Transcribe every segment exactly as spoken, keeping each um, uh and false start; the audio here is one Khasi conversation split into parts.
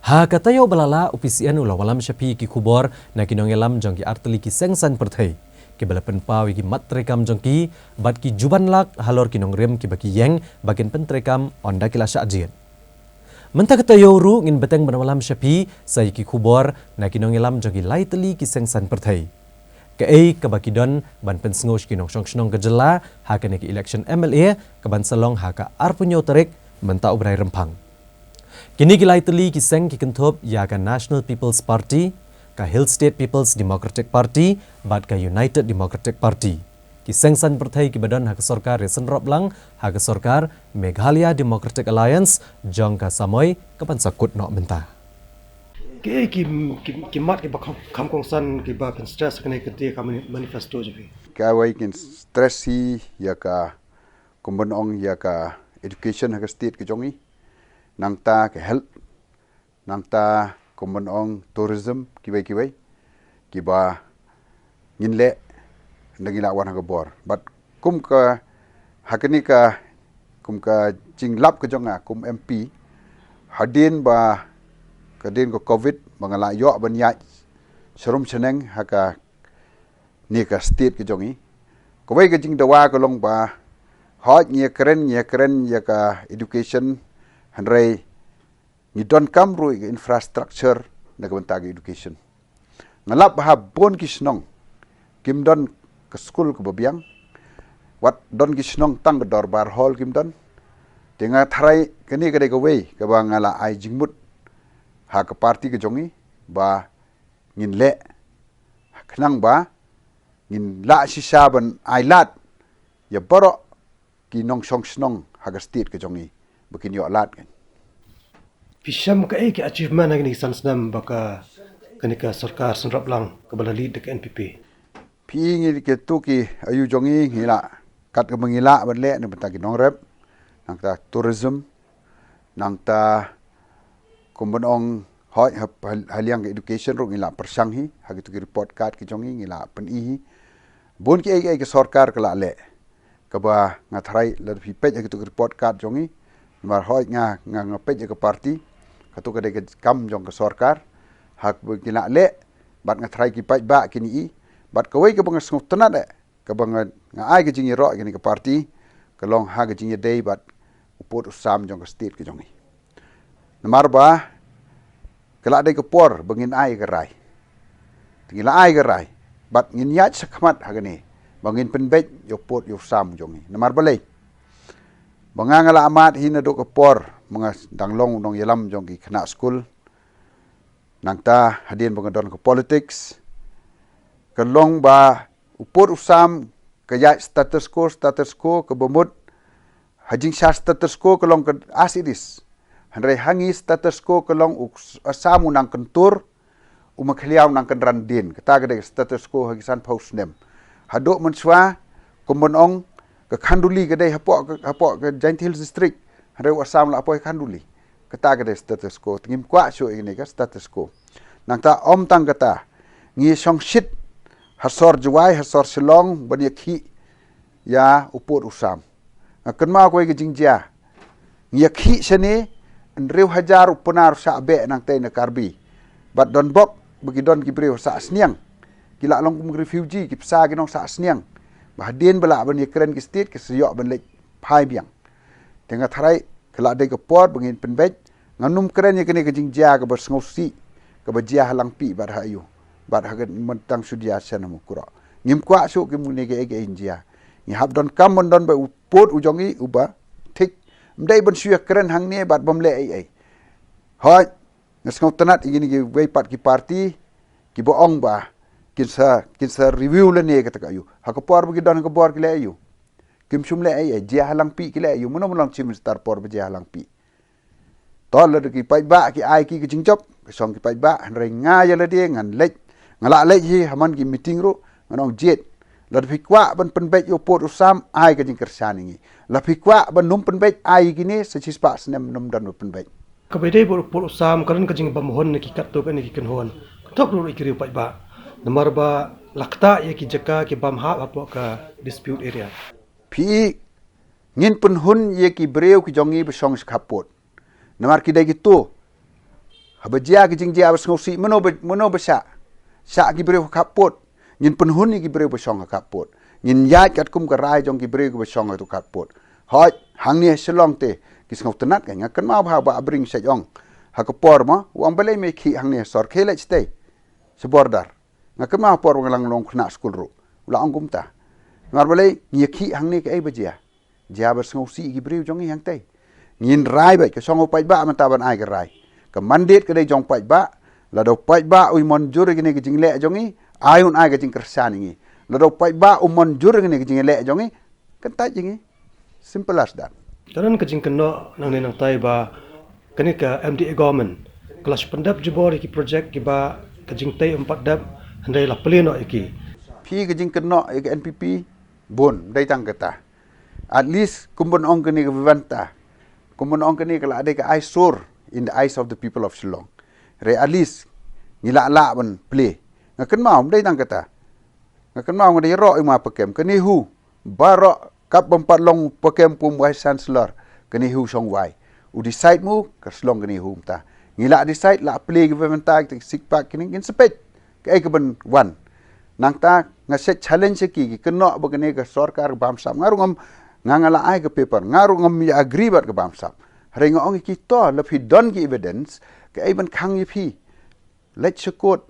Ha ka taïew ba la lah, u P C N u la wallam sha phi ki khubor na ki nongïalam jong ki artylli ki seng saiñ pyrthei kiba la pynpaw ïa ki mat treikam jong ki bad ki juban lak halor ki nongrim kiba ki ïeng ba kin pyntreikam ynda ki la shah jied. Mynta ka taïew ruh ngin bteng ban wallam sha phi sa ïa ki khubor na ki nongïalam jong ki lai tylli ki seng saiñ pyrthei. Kaei kaba ki don ban pynsngew sha ki nongshong shnong ka jylla ha kane ka election M L A kaban sa long ha ka arphew hynñiew tarik mynta u bnai Rymphang. Kine ki lai tylli ki seng ki kynthup ïa ka National People's Party, ka Hill State People's Democratic Party bad ka United Democratic Party. Ki seng saiñ pyrthei kiba don ha ka sorkar ïasynroplang ha ka sorkar Meghalaya Democratic Alliance jong ka samoi kaban sa kut noh mynta. Ki, ki, ki, ki mat kiba kham, kham kongsan kiba pynstress kane ka te ka mani-, manifesto jong phi. Kawei kin stress hi ïa ka, kumban ong, ïa ka education ha ka state ka jong i. Nangta ka health, nangta kumban ong tourism, kiwei kiwei kiba ngin leh ynda ngi lah wan ha ka bor. Bad kum ka, ha kane ka, kum ka jinglap ka jong nga kum M P, hadien ba, hadien ka covid ba nga lah ïoh ban ïaid sharum shaneng ha kane ka state ka jong i. Kawei ka jingdawa ka long ba hooid ngi ïakren, ngi ïakren ïa ka education, hynrei ngi donkam ruh ïa ka infrastructure na ka bynta ka education. Nga lap ba ha bun ki shnong kim don ka skul kaba biang, wat don ki shnong tang ka dorbar hall kim don. Te nga tharai kane ka dei kawei kaba nga la ai jingmut ha ka party ka jong i ba ngin leh khnang ba ngin lah shisha ban ai lad ïa baroh ki nongshong shnong ha ka state ka jong i ba kin ïoh lad kan. Phi shem kaei ki achievement ha kine ki san snem ba ka, kane ka sorkar synroplang kaba la lead da ka N P P? Phi, ngi ki tu ki aïu jong i ngi lah, kat kaba ngi lah ban leh na bynta ki nongrep, nangta tourism, nangta kumban ong hooid ha, ha, ha liang ka education ruh ngi lah pyrshang hi ha kitu ki report card ki jong i ngi lah pyni hi. Bun kiei kiei ka sorkar ka lah leh kaba nga tharai lada phi peit ha kitu ki report card jong i. Namar hooid nga, nga, nga peit ïa ka party, katu ka dei ka kam jong ka sorkar ha kaba ki lah leh. Bad nga tharai ki paidbah kin i, bad kawei kaba nga sngewtynnat eh kaba nga, nga ai ka jingïaroh ïa kane ka party ka long ha ka jingïadei bad u pud u sam jong ka state ka jong i. Namar ba ka lah dei ka por ba ngin ai ka rai. Te ngi la ai ka rai bad ngin ïaid shakhmat ha kane ba ngin pynbeit ïa u pud ïa u sam jong i. Namar balei? Ba nga, nga la mad hi naduh ka por ba nga dang long u nongïalam jong ki khynnah skul, nangta hadien ba nga don ka politics, ka long ba u pud u sam ka ïaid status quo, status quo kaba mut ha jingshah status quo ka long ka as it is. Hynrei ha ngi status quo ka long u s-, u sam u nang kyntur, u makhliaw u nang kynran dien. Kata ka dei status quo ha ki sanphew snem. Haduh mynshuwa kumban ong ka Khanduli ka dei hapoh ka, hapoh ka Jaintia Hills District, hynrei u Assam la poi Khanduli. Kata ka dei status quo. Te ngim kwah shuh ïa kane ka status quo. Nangta ym tang kata, ngi shongshit ha sor Jowai, ha sor Shillong ban ïakhih ïa u pud u sam. Nga kynmaw kawei ka jingjia. Ngi ïakhih shane, hynriew hajar u Pnar u shah beh nangtei na Karbi. Bad donbok ba ki don ki briew sah sniang, ki lah long kum ki refugee, ki psa ki nongsah sniang. Ba hadien ba lah ban ïakren ki state, ki sa ïoh ban leit phai biang. Te nga tharai ka lah dei ka por ba ngin pynbeit. Ngan ym kren ïa kane ka jingjia kaba sngewsih kaba jia ha Langpih bad ha aïu, bad ha ka Myntang Shudia shen ha Mukroh. Ngim kwah shuh kine kiei kiei jia. Ngi hap donkam ban don beit u pud u jong i uba thik. Ym dei ban shu ïakren hangne bad bym leh ei ei. Hooid, nga sngewtynnat ïa kine kiwei pat ki party kiba ong ba kin sa, kin sa review lane kata ka aïu. Ha ka por ba ki don ha ka bor ki leh aïu? Kim shym leh ei ei. Jia ha Langpih ki leh aïu? Mano mano Chief Minister por ba jia ha Langpih? To lada ki paidbah ki ai ki ka jingjop, ka shong ki paidbah, hynrei nga ïa lade ngan leit. Nga lah leit hi ha man ki meeting ruh, ngan ong jied. Lada phi kwah ban pynbeit ïa u pud u sam, ai ka jingkyrshan ïa ngi. Lada phi kwah ban ym pynbeit, ai ïa kine, sa shispah snem ym don ba pynbeit. Kaba dei bad u pud u sam ka don ka jingbymhun na ki katto katne ki kynhun, kynthup ruh ïa ki riew paidbah. Namar ba la ktah ïa ki jaka ki bym hap hapoh ka dispute area. Phi, ngin pynhun ïa ki briew ki jong ngi ba shong sha khappud. Namar ki dei kito Haba jia ki jingjia ba sngewsih, mano ba, mano ba shah? Shah ki briew ha khappud. Ngin pynhun ïa ki briew ba shong ha khappud. Ngin ïaid katkum ka rai jong ki briew ba shong ha khappud. Hooid, hangne Shillong te ki sngewtynnad ka, nga kynmaw ba Bah Bring Shet ong ha ka por mo, u ong balei me khih hangne sor, khie leit shatei sha border. Nga kynmaw por ba nga dang long khynnah skul ruh u la ong kumta. Namar balei ngi ïa khih hangne, kaei ba jia? Jia ba sngewsih ïa ki briew jong ngi hangtei. Ngin rai beit, ka shong u paidbah mynta ban ai ka rai. Ka mandate ka dei jong paidbah. Lada u paidbah u mynjur ïa kine ki jingleh jong ngi, ai un ai ka jingkyrshan ïa ngi. Lada u paidbah um mynjur ïa kine ki jingleh jong ngi, kyntait ïa ngi. Simple as that. Ka don ka jingkynnoh nangne nangtai ba kane ka M D A government ka la shu pyndep jubor ïa ki project kiba ka jingtei ym pat dep, hynrei la plie noh ïa ki. Phi, ka jingkynnoh ïa ka N P P bun, ym dei tang kata. At least kumba ong kane ka Vivanta, kumba ong kane ka la dei ka eyesore in the eyes of the people of Shillong. Hynrei at least ngi lah lah ban plie. Nga kynmaw, ym dei tang kata. Nga kynmaw nga dei ïaroh ïa u ma Pakem, ka NEHU, baroh kap bym pat long Pakem kum Vice Chancellor, ka NEHU shong wai. U decide mo, ka shlong ka NEHU mynta. Ngi lah decide, lah plie kiba mynta, kita ki SICPAC kine, ngin sa peit kaei kaban wan. Nangta nga sa challenge ïa ki, ki kynnoh ba kane ka sorkar ka bamsap. Nga ruh ngam, nga, nga la ai ka paper, nga ruh ngam ïa agree bad ka bamsap. Hynrei nga ong ïa ki, to, lada phi don ki evidence, kaei ban khang ïa phi? Leit sha court.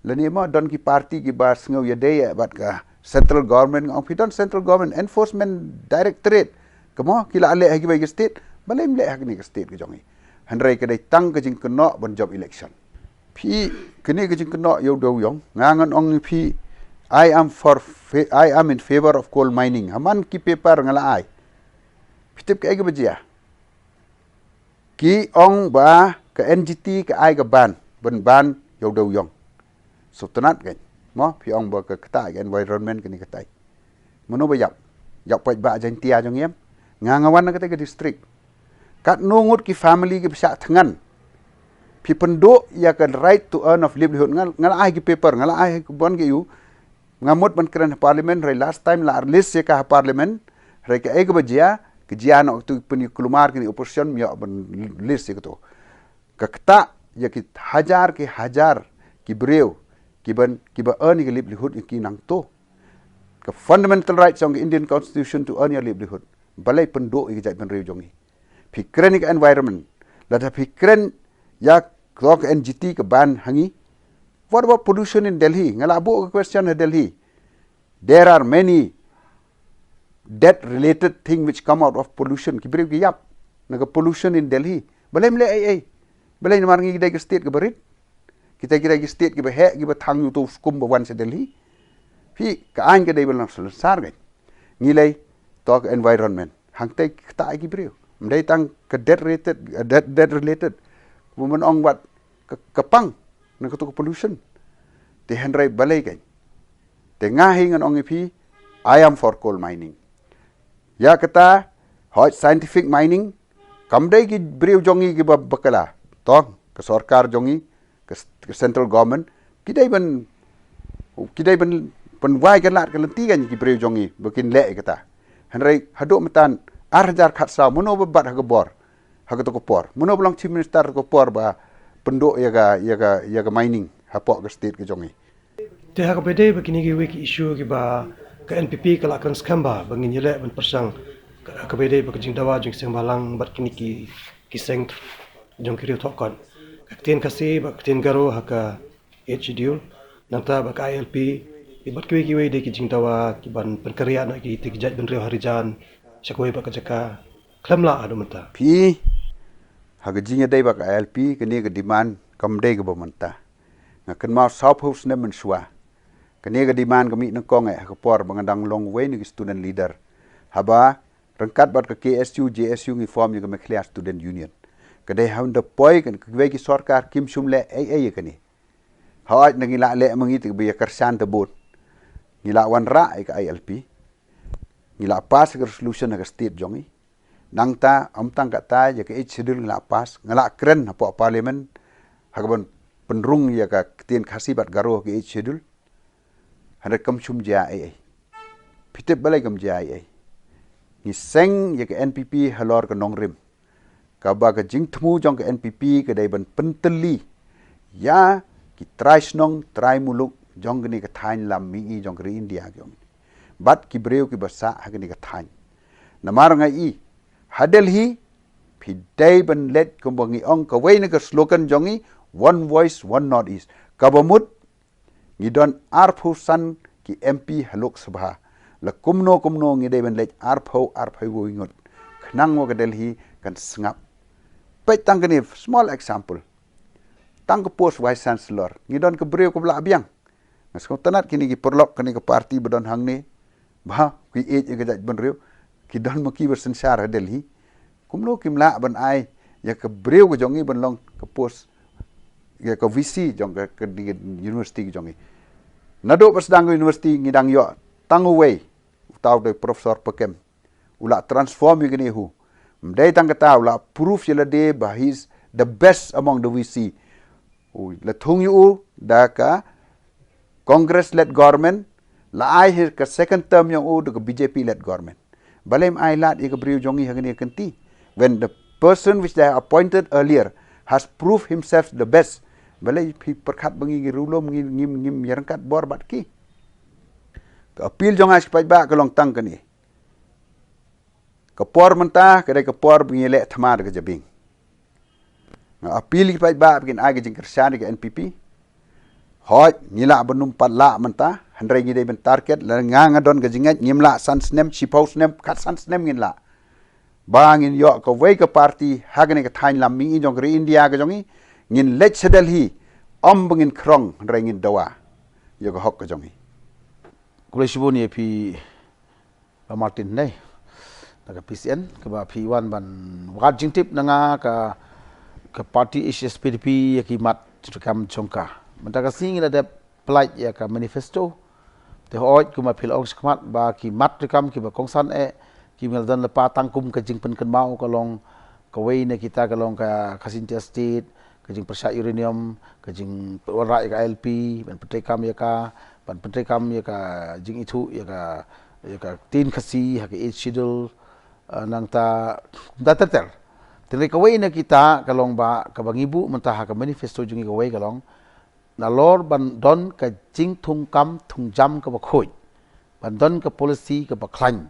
Lane mo don ki party kiba sngew ïadei bad ka central government, nga ong phi, don central government, enforcement directorate, ka mo, ki la leh ha kiwei ki state, balei ym leh ha kane ka state ka jong ngi? Hynrei ka dei tang ka jingkynnoh ban jop election. Phi, kane ka jingkynnoh ïa u dewïong, nga ngan ong ïa phi, I am for fa-, I am in favor of coal mining. Ha man ki paper nga la ai. Phi tip kaei kaba jia? Ki ong ba ka N G T ka ai ka ban, ban ban ïa u dewïong. Sngewtynnad kein. Mo, phi ong ba ka ktah ka environment kane katai. Mano ba ïap? Ïap paidbah Jaintia jong ngi em? Nga, nga wan na katei ka district. Katno ngut ki family kiba shah thngan. Phi pynduh ïa ka right to earn of livelihood. Nga, nga la ai ki paper, nga la ai ka ban ka ïa u. Nga mut ban kren ha parliament, hynrei last time la release ïa ka ha parliament, hynrei kaei kaba jia, ka jia noh katu, pynïakhun mar kine opposition, ym ïoh ban release ïa katu. Ka ktah ïa ki hajar ki hajar ki briew kiban, kiba earn ïa ka livelihood ïa ki nangtu. Ka fundamental rights jong ka Indian Constitution to earn your livelihood. Balei pynduh ïa ka jaitbynriew jong ngi? Phi kren ïa ka environment. Lada phi kren ïa ka N G T ka ban ha ngi. What about pollution in Delhi? Nga la buh ka question ha Delhi. There are many death related thing which come out of pollution. Ki briew ki ïap na ka pollution in Delhi. Balei ym leh ei ei? Balei namar ngi dei ka state kaba rit? Kita ki dei ki state kiba heh, kiba thang ïa uto u skum ba wan sha Delhi. Phi, ka aiñ ka dei ban long salonsar kein. Ngi lei, to ka environment. Hangtei ka ktah ïa ki briew. Ym dei tang ka death related, death, death related. Kumban ong wat ka, ka pang na katu ka pollution. Te hynrei balei kein? Te nga hi ngan ong ïa phi, I am for coal mining. Ïa kata, hooid scientific mining, kam dei ki briew jong ngi kiba bakla. To, ka sorkar jong ngi, ka s-, ka central government, ki dei ban, ki dei ban, ban wai ka lad ka lynti kein ki briew jong ngi ba kin leh ïa kata. Hynrei haduh mynta ar hajar khatsaw, mano ba bat ha ka bor, ha katu ka por? Mano ba long chief minister ha ka por ba pynduh ïa ka, ïa ka, ïa ka mining hapoh ka state ka jong ngi? Te ha kaba ïadei bad kine kiwei ki issue kiba ka N P P ka la kren skhem ba, ba ngin ïaleh ban pyrshang, ha kaba ïadei bad ka jingdawa jong ki seng bhalang bad kine ki, ki seng jong ki riew thohkot. Ka ktien Khasi bad ka ktien Garo ha ka Eighth Schedule, nangta bad ka I L P, bad kiwei kiwei de ki jingdawa kiban pynkynriah noh ïa ki, ïa ki jaitbynriew Harijan sha kawei pat ka jaka, khlem lah haduh mynta. Phi, ha ka jingïadei bad ka I L P, kane ka demand kam dei kaba mynta. Nga kynmaw sawphew snem mynshuwa, kane ka demand ka mih nyngkong eh ha ka por ba nga dang long uwei na ki student leader. Haba ryngkat bad ka K S U, J S U ngi form ïa ka Meghalaya Student Union. Ka dei ha ynda poi ka, kiwei ki sorkar kim shym leh ei ei ïa kane. Hooid, ngi la leh ma ngi te ba ïa kyrshan te bun. Ngi la wanrah ïa ka I L P. Ngi la pass ïa ka resolution ha ka state jong ngi. Nangta, ym tang kata, ïa ka Eighth Schedule ngi la pass, nga la kren hapoh parliament, ha kaban pynrung ïa ka ktien Khasi bad Garo ha ka Eighth Schedule. Hynrei kam shym jia ei ei. Phi tip balei kam jia ei ei? Ngi seng ïa ka N P P halor ka nongrim. Kaba ka jingthmu jong ka N P P ka dei ban pyntylli ïa ki trai shnong, trai muluk jong kane ka thaiñ lam mihngi jong ka ri India jong ngi, bad ki briew kiba sah ha kane ka thaiñ. Namar nga i ha Delhi phi dei ban leit kumba ngi ong, kawei na ka slogan jong ngi, one voice, one North East. Kaba mut ngi don arphew san ki M P ha Lok Sabha. La kumno kumno ngi dei ban leit arphew, arphew wei ngut, khnang ba ka Delhi kan sngap. Peit tang kane, small example. Tang ka post Vice Chancellor, ngi don ka briew kaba lah biang. Nga sngewtynnat kine ki paralok kane ka party ba don hangne, ba ki ïeit ïa ka jaitbynriew, ki don ma ki ba synshar ha Delhi. Kumno kim lah ban ai ïa ka briew ka jong ngi ban long ka post, ïa ka V C jong ka, ka, ka university ka jong ngi? Naduh ba sdang ka university ngi dang ïoh tang uwei, uta u dei Professor Pakem. U la transform ïa kane, u, ym dei tang kata, u la prove ïa lade ba he is the best among the V C. U la thung ïa u da ka Congress led government, la ai hi ka second term jong u da ka B J P led government. Balei ym ai lad ïa ka briew jong ngi ha kane ka kynti, when the person which they have appointed earlier has proved himself the best? Balei phi pyrkhat ba ngi, ngi riewlum, ngi, ngi, ngim ïaryngkat bor bad ki? Ka appeal jong nga sha ki paidbah ka long tang kane. Ka por mynta ka dei ka por ba ngi leh thma da ka jabieng. Nga appeal ïa ki paidbah ba kin ai ka jingkyrshan ïa ka N P P. Hooid, ngi lah ban ym pat lah mynta, hynrei ngi dei ban target, la nga, nga don ka jingngeit, ngim lah san snem, shiphew snem, khatsan snem ngin lah. Ba ngin ïoh kawei ka party ha kane ka thaiñ lam mihngi jong ka ri India ka jong ngi, ngin leit sha Delhi, ym ba ngin khrong, hynrei ngin dawa ïa ka hok ka jong ngi. Khublei shibun ïa phi, Bah Martin, ne, na ka P C N, kaba phi wan ban wad jingtip na nga ka, ka party H S P D P ïa ki mat treikam jong ka. Mynta ka sngi ngi la dep pynlait ïa ka manifesto. Te hooid, kumba phi la ong shakhmat ba ki mat treikam kiba kongsan eh, ki mel don lypa tang kum ka jingpynkynmaw ka long kawei na kita ka long ka Khasi State, ka jingpyrshah uranium, ka jingwanrah ïa ka I L P, ban pyntreikam ïa ka, ban pyntreikam ïa ka jingithuh ïa ka, ïa ka ktien Khasi ha ka Eighth Schedule, eh, nangta, kumta ter ter. Te kawei na kita ka long ba, kaba ngi buh mynta ha ka manifesto jong ngi kawei ka long, nalor ban don ka jingthungkam thungjam kaba khuid, ban don ka policy kaba khlaiñ,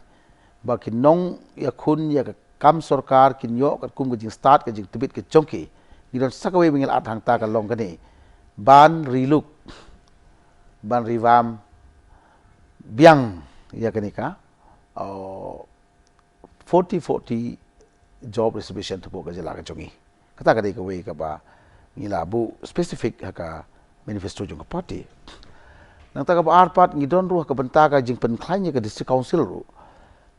ba ki nongïakhun ïa ka kam sorkar kin ïoh katkum ka jingstad, ka jingtbit ka jong ki. Ngi don sa kawei ba ngi la ap hangta ka long kane, ban riluk, ban revamp biang ïa kane ka, oh, forty forty job reservation hapoh ka jylla ka jong ngi. Kata ka dei kawei kaba ngi la buh specific ha ka manifesto jong ka party. Nangta kaba ar pat, ngi don ruh ha ka bynta ka jingpynkhlaiñ ïa ka district council ruh.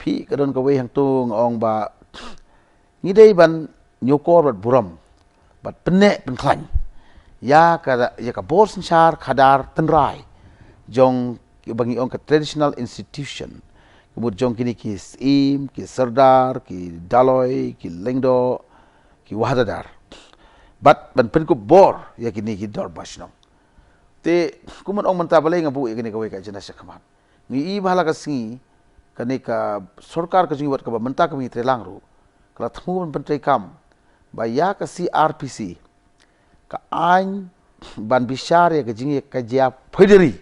Phi, ka don kawei hangto nga ong ba ngi dei ban ñiewkor bad burom, bad pynneh pynkhlaiñ ïa ka, ïa ka bor synshar khadar tynrai jong, ba ngi ong, ka traditional institution. Ka mut jong kine ki syiem, ki sordar, ki daloi, ki lyngdoh, ki wahadadar. Bad ban pynkup bor ïa kine ki dorbar shnong. Te, kumno ong mynta, balei nga buh ïa kane kawei ka agenda shakhmat? Ngi i ba ha la ka sngi, kane ka sorkar ka jong ngi wat kaba mynta kaba ngi trei lang ruh, ka la thmu ban pyntreikam ba ïa ka C R P C, ka aiñ ban bishar ïa ka jingïakajia phaidari,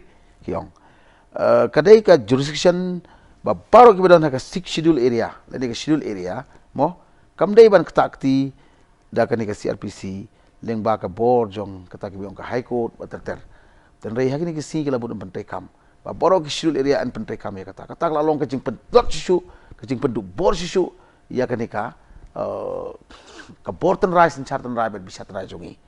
ki ong. Eh, ka dei ka jurisdiction ba baroh kiba don ha ka Sixth Schedule area, lane ka Schedule area, mo, kam dei ban ktah kti da kane ka C R P C, lyngba ka bor jong kata kiba ong ka High Court, bad ter ter. Hynrei ha kine ki sngi ki la bud ban pyntreikam ba baroh ki Schedule area yn pyntreikam ïa kata. Kata ka la long ka jingpyntlot shisha, ka jingpynduh bor shisha ïa kane ka, eh, ka bor tynrai, synshar tynrai bad bishar tynrai jong ngi.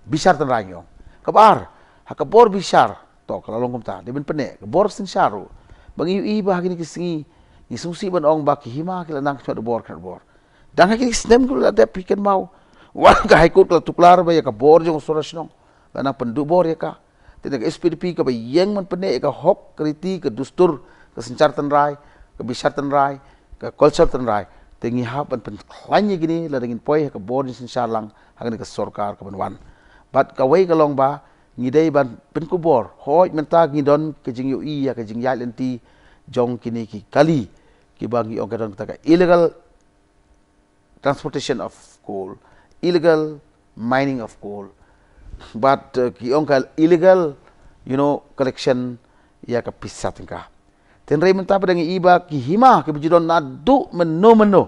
Bishar tynrai ngi ong. Kaba ar, ha ka bor bishar, to, ka la long kumta, dei ban pynneh, ka bor synshar ruh, ba ngi ïohi ba ha kine ki sngi, ngi sngewsih ban ong ba ki hima ki la nang khyndiat bor, khyndiat bor. Dang ha kine ki snem ki la dep, phi kynmaw, wat ka High Court ka la tuklar ba ïa ka bor jong u sordar shnong la nang pynduh bor ïa ka. Te na ka H S P D P kaba ïeng ban pynneh ïa ka hok, ka riti, ka dustur, ka synshar tynrai, ka bishar tynrai, ka culture tynrai, te ngi hap ban pynkhlaiñ ïa kine lada ngin poi ha ka bor jingsynshar lang ha kane ka sorkar kaban wan. Bad kawei ka long ba ngi dei ban pynkup bor. Hooid, mynta ngi don ka jingïohi ïa ka jingïaid lynti jong kine ki kali kiba ngi ong ka don kata ka illegal transportation of coal, illegal mining of coal. Bad eh, ki ong ka illegal, you know, collection ïa ka pisa tyngka. Te hynrei mynta pat ngi i ba ki hima kiba ju don naduh mynno mynno,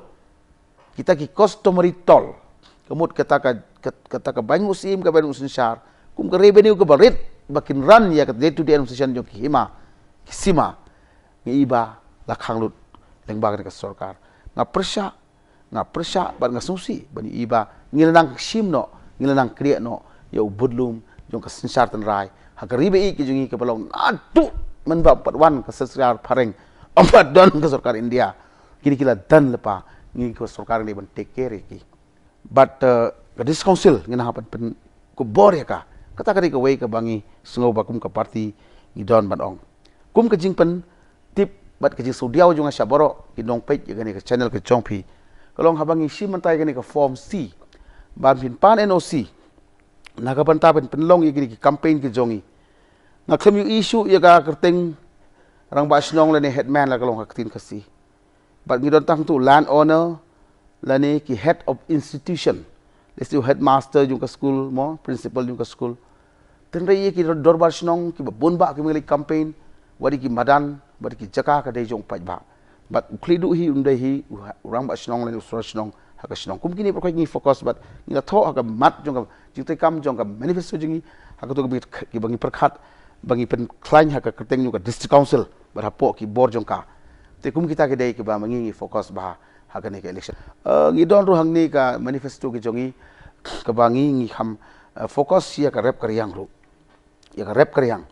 kita ki customary toll, ka mut kata ka, ka- kata ka baiñ musim, ka baiñ musim shar, kum ka revenue kaba rit ba kin ran ïa ka day to day administration jong ki hima, ki sima, ngi i ba la khang lut lyngba kane ka sorkar. Nga pyrshah, nga pyrshah bad nga sngewsih ba ngi i ba ngi la nang shim noh, ngi la nang kriah noh ïa u budlum jong ka synshar tynrai ha ka ri ba ïeit ka jong ngi kaba long naduh mynba pat wan ka synshar phareng, ym pat don ka sorkar India. Kine ki la don lypa, ngi ka sorkar ngi ban take care ïa ki. Bad eh, ka District Council ngi nang hap ban pynkupbor ïa ka. Kata ka dei kawei kaba ngi sngew ba kum ka party ngi don ban ong. Kum ka jingpyntip bad ka jingsngewdiaw jong nga sha baroh ki nongpeit ïa kane ka channel ka jong phi, ka long haba ngi shim mynta ïa kane ka form C ban pynpan N O C, na ka bynta ban pynlong ïa kine ki campaign ki jong ngi, nga khlem ïohi shuh ïa ka kyrteng rangbah shnong lane headman la ka long ha ka ktien Khasi. Bad ngi don tang tu land owner lane ki head of institution. Lane u headmaster jong ka school mo, principal jong ka school. Te hynrei ïa ki dorbar shnong kiba bun bah kiba ngi leit campaign, wat ïa ki madan, wat ïa ki jaka ka dei jong u paidbah. Bad u khlieh duh hi, um dei hi u ha- u rangbah shnong lane u sordar shnong ha ka shnong. Kum kine baroh ngi focus bad ngi la thoh ha ka mat jong ka jingtrei kam jong ka manifesto jong ngi, ha katu kaba ngi pyrkhat ba ngi pynkhlaiñ ha ka kyrteng jong ka District Council bad hapoh ki bor jong ka. Te kum kita ki dei kiba ma ngi ngi focus bha ha kane ka election. Eh, ngi don ruh hangne ka manifesto ki jong ngi kaba ngi ngi kham eh, focus ïa ka rep ka riang ruh. Ïa ka rep ka riang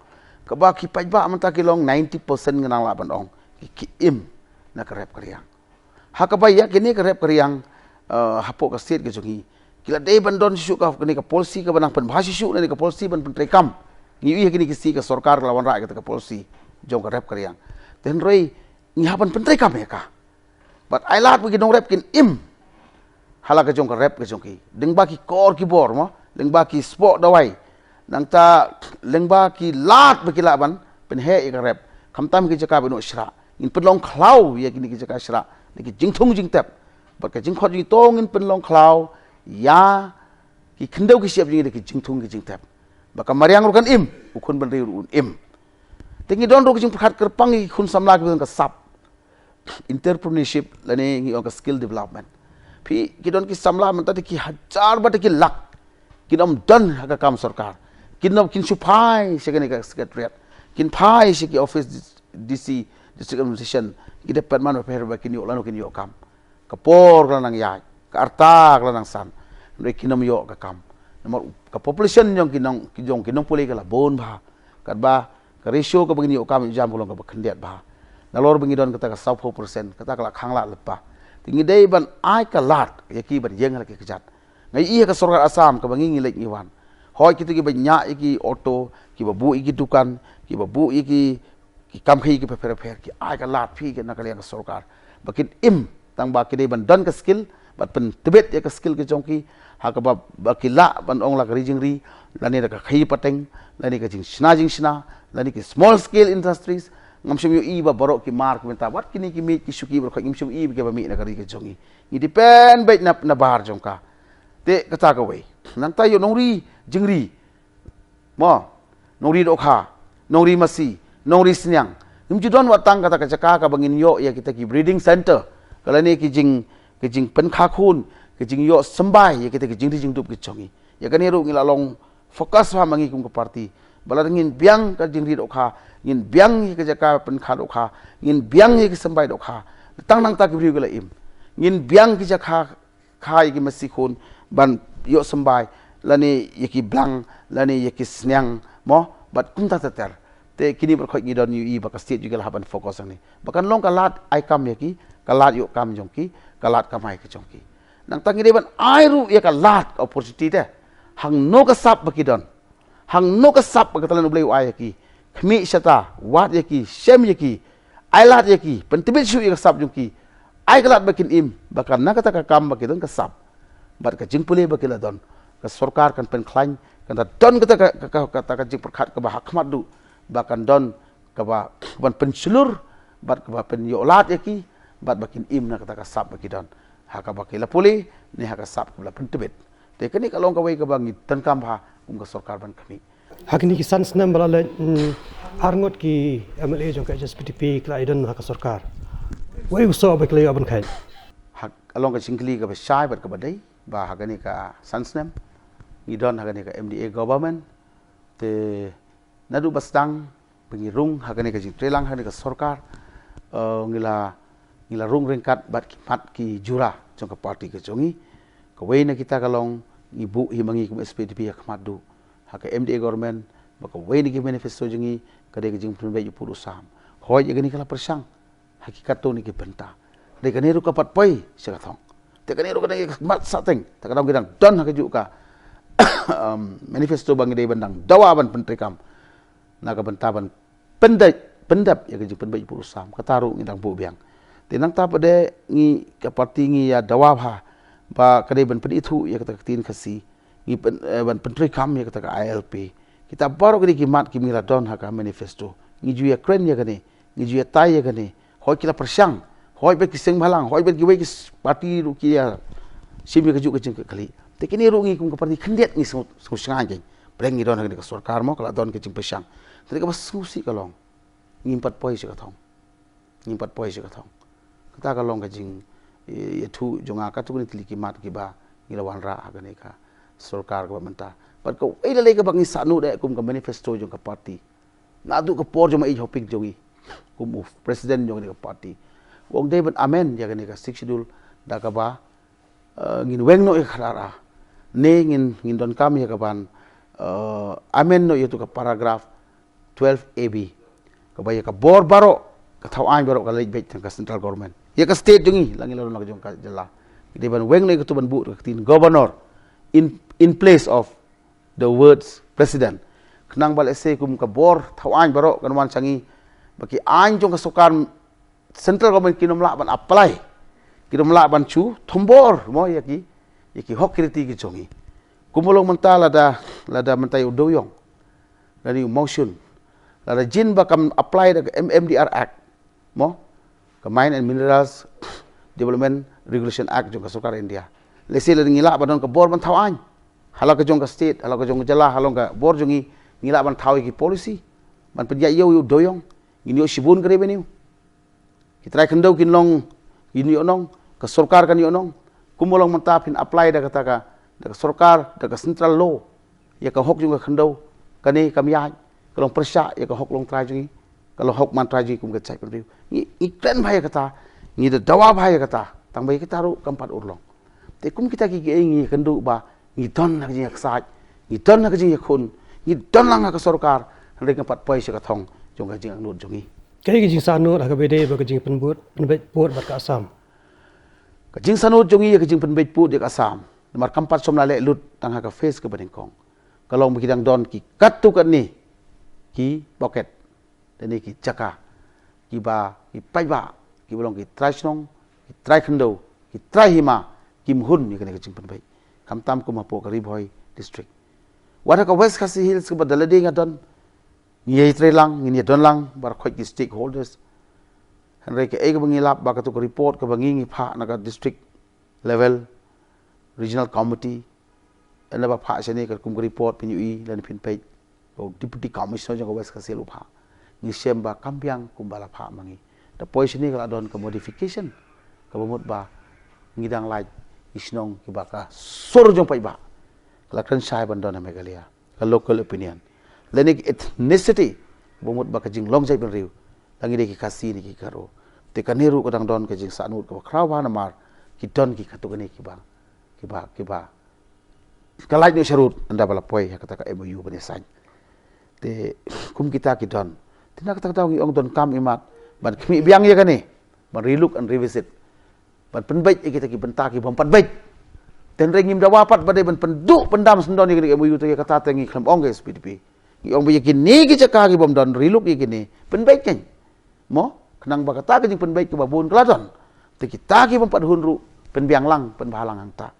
kaba ki paidbah mynta ki long ninety percent ngi nang lah ban ong ki, ki im na ka rep ka riang. Ha kaba ïa kine ka rep ka riang eh, hapoh ka state ka jong ngi, ki la dei ban don shisha ka kane ka policy kaba nang pynbha shisha na ka policy ban pyntreikam. Ngi ïohi ha kine ki sngi ka sorkar ka la wanrah ïa kata ka policy jong ka rep ka riang. Te hynrei ngi hap ban pyntreikam ïa ka. Bad ai lad ba ki nongrep kin im ha la ka jong ka rep ka jong ki, lyngba ki kor ki bor mo, lyngba ki spok dawai, nangta lyngba ki lad ba ki lah ban pynheh ïa ka rep. Khamtam ki jaka ba ïoh shrah, ngin pynlong khlaw ïa kine ki jaka shrah da ki jingthung jingtep. Bad ka jingkhot jong ngi to ngin pynlong khlaw ïa ki khyndew ki shyiap jong ngi da ki jingthung ki jingtep. Ba ka mariang ruh kan im, u khun bynriew ruh un im. Te ngi don ruh ka jingpyrkhat kyrpang ïa ki khun samla kiba don ka sap entrepreneurship lane ngi ong ka skill development. Phi, ki don ki samla mynta te ki hajar bad te ki lak kin ym don ha ka kam sorkar. Kin ym, kin shu phai sha kane ka secretariat, kin phai sha ki office dis- D C, district administration, ki department bapher bapher ba kin ïoh lano kin ïoh kam. Ka por ka la nang ïaid, ka rta ka la nang san, hynrei kin ym ïoh ka kam. Namar ka population jong ki nong, ki jong ki nongpule ka la bun bha. Katba ka ratio kaba ngin ïoh kam ïoh jam ka long kaba khyndiat bha. Nalor ba ngi don kata ka sawphew percent, kata ka la khang lad lypa. Te ngi dei ban ai ka lad ïa ki ban ïeng ha la ki kjat. Nga ïohi ha ka sorkar Assam kaba ngi ngi leit ngi wan, hooid kito kiba ñiah ïa ki auto, kiba buh ïa ki dukan, kiba buh ïa ki ki kam khaïi kiba pher pher, ki ai ka lad phi ki na ka liang ka sorkar ba kin im, tang ba ki dei ban don ka skill bad pyntbit ïa ka skill ka jong ki ha kaba ba ki lah ban ong la ka ri jingri, lane da ka khaïi pateng, lane ka jingshna jingshna, lane ki small scale industries. Ngam shym ïohi ba baroh ki mar ki mynta, wat kine ki miej ki shuki baroh, ngim shym ïohi ba kiba mih na ka ri ka jong ngi. Ngi depend beit na, na bar jong ka. Te kata kawei. Nangta ïoh nongri jingri, mo, nongri dohkha, nongri masi, nongri sniang, ngim ju don wat tang kata ka jaka kaba ngin ïoh ïa kita ki breeding centre, ka lane ki jing, ki jingpynkha khun, ki jingïoh symbai ïa kita ki jingri jingdup ki jong ngi. Ïa kane ruh ngi la long focus bha ma ngi kum ka party. Ba lada ngin biang ka jingri dohkha, ngin biang ïa ka jaka pynkha dohkha, ngin biang ïa ka symbai dohkha, tang nangta ki briew ki la im. Ngin biang ki jaka kha ïa ki masi khun ban ïoh symbai, lane ïa ki blang, lane ïa ki sniang, mo, bad kumta ter ter. Te kine baroh ngi don ïohi ba ka state jong ngi la hap ban focus hangne ba kan long ka lad ai kam ïa ki, ka lad ïoh kam jong ki, ka lad kamai ka jong ki. Nangta ngi dei ban ai ruh ïa ka lad opportunity te hangno ka sap ba ki don, hangno ka sap ba ka talent U Blei u ai ïa ki, khmih shata, wad ïa ki, shem ïa ki, ai lad ïa ki, pyntbit shuh ïa ka sap jong ki, ai ka lad ba kin im, ba kan na kata ka kam ba ki don ka sap bad ka jingpule ba ki la don, ka sorkar kan pynkhlaiñ, kan da don kata ka, ka, ka, kata ka jingpyrkhat kaba ha khmat duh ba kan don kaba ban pynshlur bad kaba pynïoh lad ïa ki, bad ba kin im na kata ka sap ba ki don ha kaba ki la pule ne ha ka sap kaba la pyntbit. Te kane ka long kawei kaba ngi donkam bha, kum ka sorkar ban khmih. Ha kine ki san snem ba la leit, mm, arngut ki M L A jong ka H S P D P ki la ïadon ha ka sorkar. Wei u soh ba ki la ïoh ban kheiñ? Ha ka long ka jingkylli kaba shai bad kaba dei ba ha kane ka san snem ngi don ha kane ka M D A government, te naduh ba sdang ba ngi rung ha kane ka jingtreilang ha kane ka sorkar, eh, ngi la ngi la rung ryngkat bad ki mat ki jura jong ka party ka jong ngi. Kawei na kita ka long ngi buh hi ma ngi kum H S P D P ha khmat duh ha ka M D A government, ba kawei na ki manifesto jong ngi ka dei ka jingpynbeit u pud u sam. Hooid, ïa kane ka la pyrshang ha ki katto katne ki bynta. Dei kane ruh ka pat poi sha ka thong. Te kane ruh ka dang ïa ka mat sahteng. Te ka dang ki dang don ha kajuh ka, um, manifesto ba ngi dei ban dang dawa ban pyntreikam na ka bynta ban pyndep, pyndep ïa ka jingpynbeit u pud u sam. Kata ruh ngi dang buh biang. Te nangta pat de ngi ka party ngi ïa dawa bha ba ka dei ban pynithuh ïa kata ka ktien Khasi, ngi pyn, eh, ban pyntreikam ïa kata ka I L P. Kita baroh kine ki mat ki ngi la don ha ka manifesto. Ngi ju ïa kren ïa kane, ngi ju ïa tai ïa kane. Hooid ki la pyrshang, hooid bad ki seng bhalang, hooid bad kiwei ki s-, party ruh ki ïa shim ïa kajuh ka jingkitkhlieh. Te kine ruh ngi kum ka party khyndiat ngi sngew, sngew shngaiñ kein. Pyrshang ngi don ha kane ka sorkar mo, ka la don ka jingpyrshang. Te kaba sngewsih ka long ngim pat poi sha ka thong. Ngim pat poi sha ka thong. Kata ka long ka jing, eh, ïathuh jong nga katto katne tylli ki mat kiba ngi la wanrah ha kane ka sorkar kaba mynta. Bad kawei lei lei kaba ngi sahnud eh kum ka manifesto jong ka party, naduh ka por jong ma i Hoping jong ngi kum u president jong kane ka party, u ong dei ban amend ïa kane ka Sixth Schedule da kaba, eh, ngin weng noh ïa ka khadar A. Ne ngin, ngin donkam ïa ka ban, eh, amend noh ïa tu ka paragraph twelve A B, kaba ïa ka bor baroh, ka thaw aiñ baroh ka leit beit tang ka central government. Ïa ka state jong ngi la ngi la don la ka jong ka jylla. Dei ban weng noh ïa katu ban buh ka ktien governor in, in place of the words president. Khnang ba lehse kum ka bor thaw aiñ baroh kan wan sha ngi, ba ki aiñ jong ka sorkar central government kin ym lah ban apply, kin ym lah ban shu thombor mo ïa ki, ïa ki hok ki riti ki jong ngi. Kumba long mynta lada, lada mynta ïa u dewïong, lada ïa u mawshun, lada jin ba kam apply da ka M M D R Act mo, ka Mine and Minerals Development Regulation Act jong ka sorkar India. Lehse lada ngi lah ban don ka bor ban thaw aiñ ha la ka jong ka state, ha la ka jong ka jylla, ha long ka bor jong ngi, ngi lah ban thaw ïa ki policy ban pynïaid ïa u dewïong, ngin ïoh shibun ka revenue. Ki trai khyndew kin long, kin ïoh nong, ka sorkar kan ïoh nong. Kumba long mynta phin apply da kata ka, da ka sorkar, da ka central law ïa ka hok jong ka khyndew, kane kam ïaid, ka long pyrshah ïa ka hok long trai jong ngi, ka long hok man trai jong ngi kum ka jaitbynriew. Ngi, ngi kren bha ïa kata, ngi da dawa bha ïa kata, tang ba ïa kata ruh kam pat urlong. Te kum kita ki, ki, ngi kynduh ba ngi don ha ka jingïaksaid, ngi don ha ka jingïakhun, ngi don lang ha ka sorkar, hynrei kam pat poi sha ka thong jong ka jingangnud jong ngi. Kaei ka jingsahnud ha kaba ïadei bad ka jingpynbud, pynbeit pud bad ka Assam? Ka jingsahnud jong ngi ïa ka jingpynbeit pud ïa ka Assam, namar kam pat shym la leh lut tang ha ka phase kaba nyngkong. Ka long ba ki dang don ki katto katne ki pocket, lane ki jaka, kiba, ki paidbah, kiba long ki trai shnong, ki trai khyndew, ki trai hima, kim hun ïa kane ka jingpynbeit. Khamtam kum hapoh ka Ri Bhoi District. Wat ha ka West Khasi Hills kaba da lade nga don, ngi ïa trei lang, ngin ïa don lang baroh khoit ki stakeholders. Hynrei kaei kaba ngi lap ba katu ka report kaba ngi ngi phah na ka district level, regional committee, ynda ba phah shane ka kum ka report phin ïohi lane phin peit, u Deputy Commissioner jong ka West Khasi Hills u phah. Ngi shem ba kam biang kumba la phah ma ngi. Da poi shane ka la don ka modification kaba mut ba ngi dang lait ki shnong kiba ka sur jong paidbah ka la kren shai ban don ha Meghalaya, ka local opinion, lane ki ethnicity, ba mut ba ka jinglong jaitbynriew, la ngi dei ki Khasi ne ki Garo. Te kane ruh ka dang don ka jingsahnud kaba khraw bha namar ki don ki katto katne kiba, kiba, kiba ka lait noh sharud ynda ba la poi ha kata ka M O U ban ïa sign. Te kum kita ki don, te na kata ka daw ngi ong donkam imat ban khmih biang ïa kane, ban relook and revisit, ban pynbeit ïa kita ki bynta ki bym pat beit. Te hynrei ngim dawa pat ba dei ban pynduh pyndam sngewdon ïa kane ka M O U, te ïa kata te ngi khlem ong ka S P D P, ngi ong ba ïa kine ki jaka ki bym don relook ïa kine, pynbeit kein. Mo, khnang ba kata ka jingpynbeit kaba bun ka la don, te kita ki bym pat hun ruh pynbiang lang, pynbha lang hangta,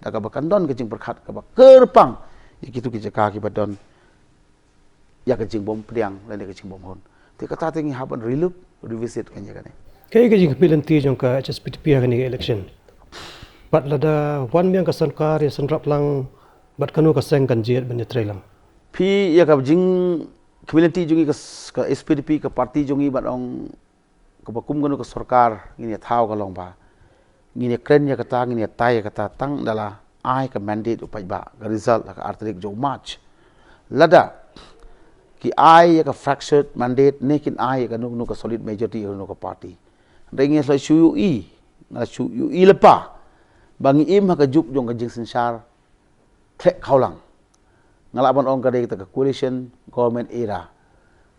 da kaba kan don ka jingpyrkhat kaba kyrpang ïa kitu ki jaka kiba don ïa ka jingbym pdiang lane ka jingbym hun. Te kata te ngi hap ban relook, revisit kein ïa kane. Kaei ka jingkyrmen lynti jong ka H S P D P ha kane ka election? Bad lada wan biang ka sorkar ïa sngewthuh lang Bad kano ka seng kan jied ban ïatreilang? Phi ïa ka jing community jong ngi ka, ka S P D P ka party jong ngi ban ong kaba kum kano ka sorkar ngin ïa thaw ka long ba ngin ïa kren ïa kata, ngin ïa tai ïa kata tang da la ai ka mandate u paidbah, ka result ha ka ar tarik jong March. Lada ki ai ïa ka fractured mandate ne kin ai ïa kano kano ka solid majority ïa kano ka party. Hynrei ngi la shu ïohi, nga la shu ïohi lypa ba ngi im ha ka juk jong ka jingsynshar khleh khawlang. Nga lah ban ong ka dei kata ka coalition government era.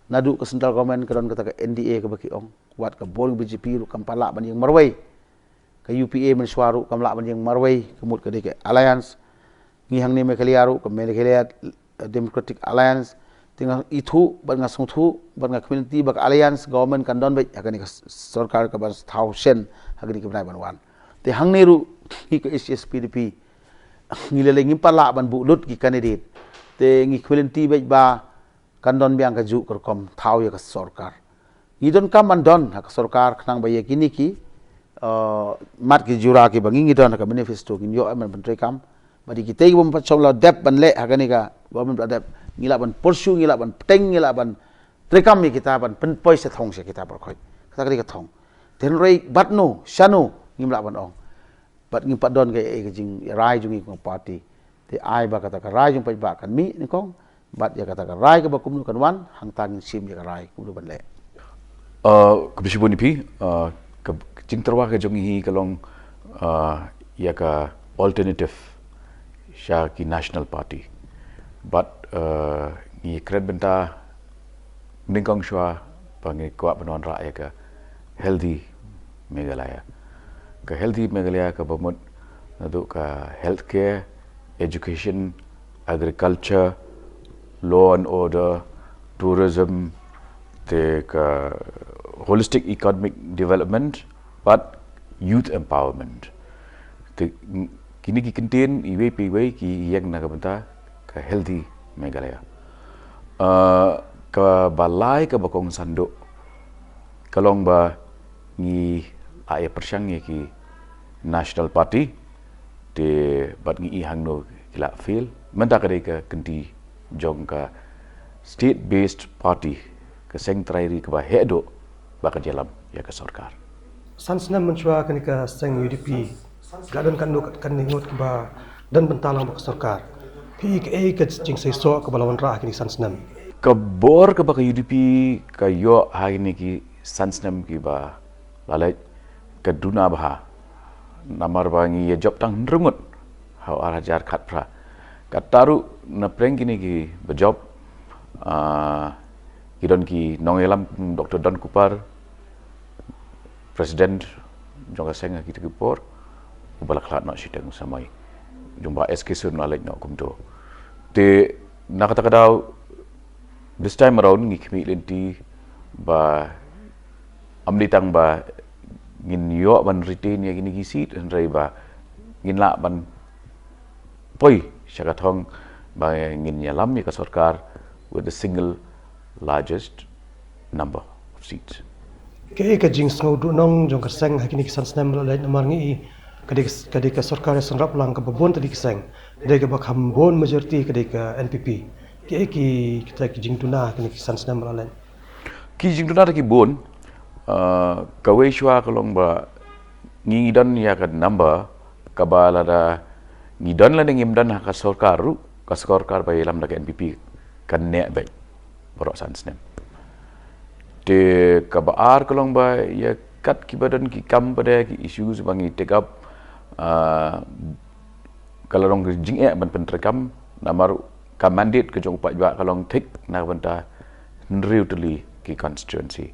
Naduh ka central government ka don kata ka N D A kaba ki ong. Wat ka bor B J P ruh kam pat lah ban ïeng marwei. Ka U P A mynshuwa ruh kam lah ban ïeng marwei, ka mut ka dei ka alliance. Ngi hangne Meghalaya ruh, ka Meghalaya Democratic Alliance. Te nga ithuh bad nga sngewthuh bad nga community ba ka alliance government kan don beit ha kane ka s-, sorkar kaban thaw shen ha kane ka bnai ban wan. Te hangne ruh ngi ka H S P D P ngi lei lei ngim pat lah ban buh lut ki candidate. Te ngi community beit ba kan don biang ka juk ka rukom thaw ïa ka sorkar. Ngi donkam ban don ha ka sorkar khnang ba ïa kine ki, eh, mat ki jura kiba ngi ngi don ha ka manifesto ngin ïoh ban pyntreikam. Bad ïa kitei kiba ym pat shong la dep ban leh ha kane ka government la dep, ngi lah ban pursue, ngi lah ban pteng, ngi lah ban treikam ïa kita ban pynpoi sha thong sha kita baroh khoit. Kata ka dei ka thong. Te hynrei bad no, shano ngim lah ban ong. Bad ngim pat don ka, eh, ka jingrai jong ngi kum ka party. Te ai ba kata ka rai jong paidbah kan mih nyngkong. Bad ïa kata ka rai kaba kumno kan wan, hangta ngin shim ïa ka rai kumno ban leh. Uh, khublei shibun ïa phi, uh, ka jingtyrwa ka jong ngi hi ka long, uh, ïa ka alternative sha ki national party. Bad, uh, ngi kren bynta nyngkong shuwa ba ngi kwah ban wanrah ïa ka healthy Meghalaya. Ka healthy Meghalaya kaba mut naduh ka healthcare, education, agriculture, law and order, tourism, te ka holistic economic development, bad youth empowerment. Te, kine ki kyntien iwei pa iwei ki ïeng na ka bynta ka healthy Meghalaya. Uh, kaba lai kaba kongsan duh ka long ba ngi la ïa pyrshang ïa ki national party, te bad ngi i hangno ki la fail. Mynta ka dei ka kynti jong ka state based party, ka seng trai ri kaba heh duh ba kan ïalam ïa ka sorkar. San snem mynshuwa kane ka seng U D P ka don katno katne ngut kiba don bynta lang bad ka sorkar. Phi i kaei ka jingseisoh kaba la wanrah ha kine ki san snem? Ka bor kaba ka U D P ka ïoh ha kine ki san snem kiba la leit ka duna bha. Namar ba ngi ïa jop tang hynriew ngut ha u ar hajar khatphra. Kata ruh na pdeng kine kiba jop, ah, ki don ki nongïalam kum Doctor Don Kupar, President jong ka seng ha kita ki por, uba la khlad noh shiteng samoi. Jong ba S K Syed la leit noh kumto. Te na kata ka daw, this time around ngi khmih lynti ba ym dei tang ba ngin ïoh ban retain ïa kine ki seat, hynrei ba ngin lah ban poi sha ka thong ba ngin ïalam ïa ka sorkar with the single largest number of seats. Kaei ka jingsngewduhnong jong ka seng ha kine ki san snem ba la leit, namar ngi i ka dei ka, ka dei ka sorkar ïasynrap lang kaba bun tylli ki seng, ka dei kaba kham bun majority ka dei ka N P P. Kaei ki, kita ki jingduna ha kine ki san snem ba la leit? Ki jingduna te ki bun, uh, kawei shuwa ka long ba ngi ngi don ïa ka number kaba lada ngi don lane ngim don ha ka sorkar ruh, ka sorkar ba ïalam da ka N P P kan neh beit baroh san snem. Te kaba ar ka long ba ïa kat kiba don ki kam pat de ki issues ba ngi take up, ah, ka la long ka jingeh ban pyntreikam, namar ka mandate ka jong u paidbah ka long thik na ka bynta hynriew tylli ki constituency.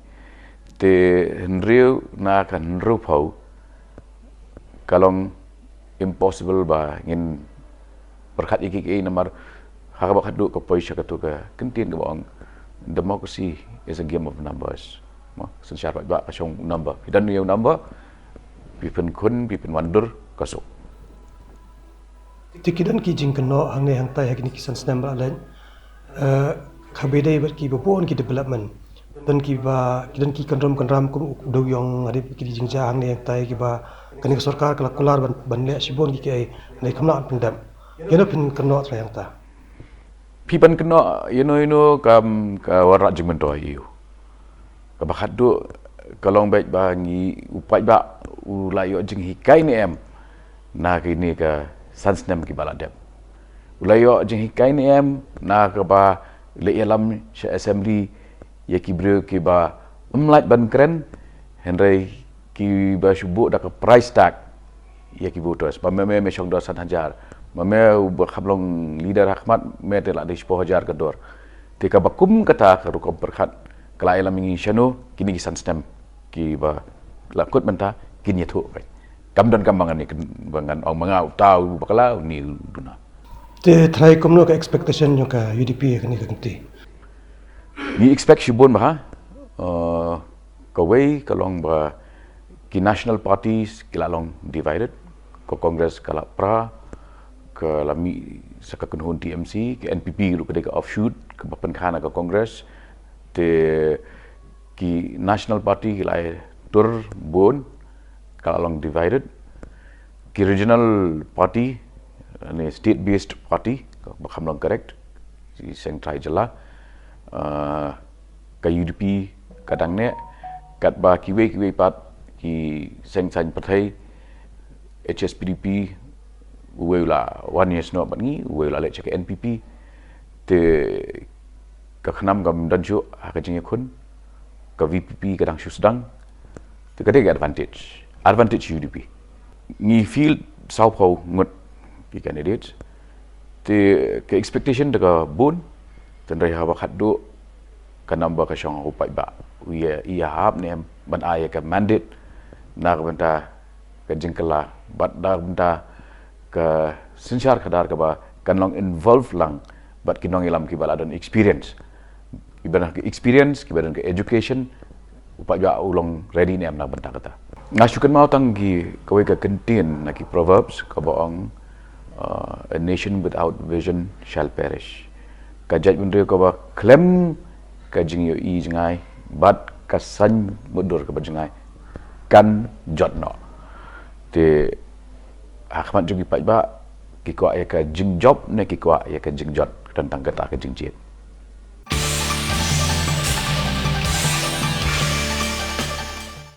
Te hynriew na ka hynriewphew ka long impossible ba ngin pyrkhat ïa kiei kiei, namar ha kaba khatduh ka poi sha katu ka kyntien kaba ong democracy is a game of numbers. Mo, synshar paidbah ka shong number. Phi don ïa u number, phi pynkhun, phi pynwandur, ka suk. Te ki don ki jingkynnoh hangne hangtai ha kine ki san snem ba la leit, eh, kaba ïadei bad kiba bun ki development. Don kiba, ki don ki kynrum kynram kum u dewiong, hadien ki jingjia hangne hangtai kiba kane ka sorkar ka la kular ban, ban leh shibun ki kiei, hynrei kam lah ban pyndep. Ïano phin kynnoh trai hangta? Phi ban kynnoh ïano ïano kam ka wanrah jingmyntoi ïa u. Kaba khatduh ka long beit ba ngi u paidbah u la ïoh jinghikai ne em na kine ka san snem kiba la dep. U la ïoh jinghikai ne em na kaba leh ïalam sha assembly ïa ki briew kiba ym lait ban kren, hynrei kiba shu buh da ka price tag ïa ki voters. Ba me me me shong da san hajar, ba me uba kham long leader ha khmat me te la dei shiphew hajar ka dor. Te kaba kum kata ka rukom pyrkhat ka la ïalam ïa ngi shano kine ki san snem kiba la kut mynta kin ïathuh beit. Kam don kam ba ngan ïa kyn-, ba ngan ong ma nga uta u bakla une u duna. Te trai kumno ka expectation jong ka U D P ïa kane ka kynti? Ngi expect shibun bha. Uh, kawei ka long ba ki national parties ki la long divided. Ka Congress ka la pra, ka la mih sa ka kynhun T M C, ka N P P ruh ka dei ka offshoot kaba pynkha na ka Congress. Te ki national party ki la ïa tur bun, ka la long divided. Ki regional party ne state based party, ba kham long correct, ki seng trai jylla, uh, ka U D P ka dang neh, katba kiwei kiwei pat ki seng saiñ pyrthei, H S P D P, uwei u la wan ïasnoh bad ngi, uwei u la leit sha ka N P P. Te ka KHNAM kam don shuh ha ka jingïakhun, ka V P P ka dang shu sdang. Te ka dei ka advantage, advantage U D P. Ngi field sawphew ngut ki candidates. Te ka expectation te ka bun, tynrai haba khatduh ka number ka shong ha u paidbah, u ïa, ïa hap ne em ban ai ïa ka mandate na ka bynta ka jingkylla bad na ka bynta ka synshar khadar kaba kan long involve lang bad ki nongïalam kiba la don experience, kiba don ka experience, kiba don ka education, u paidbah u long ready ne em na ka bynta kata. Nga shu kynmaw tang ki kawei ka kyntien na ki proverbs kaba ong, uh, "A nation without vision shall perish." Ka jaitbynriew kaba khlem ka jingïohi jngai bad ka saiñ mutdur kaba jngai kan jot noh. Te ha khmat jong ki paidbah, ki kwah ïa ka jingjop ne ki kwah ïa ka jingjot, tang kata ka jingjied.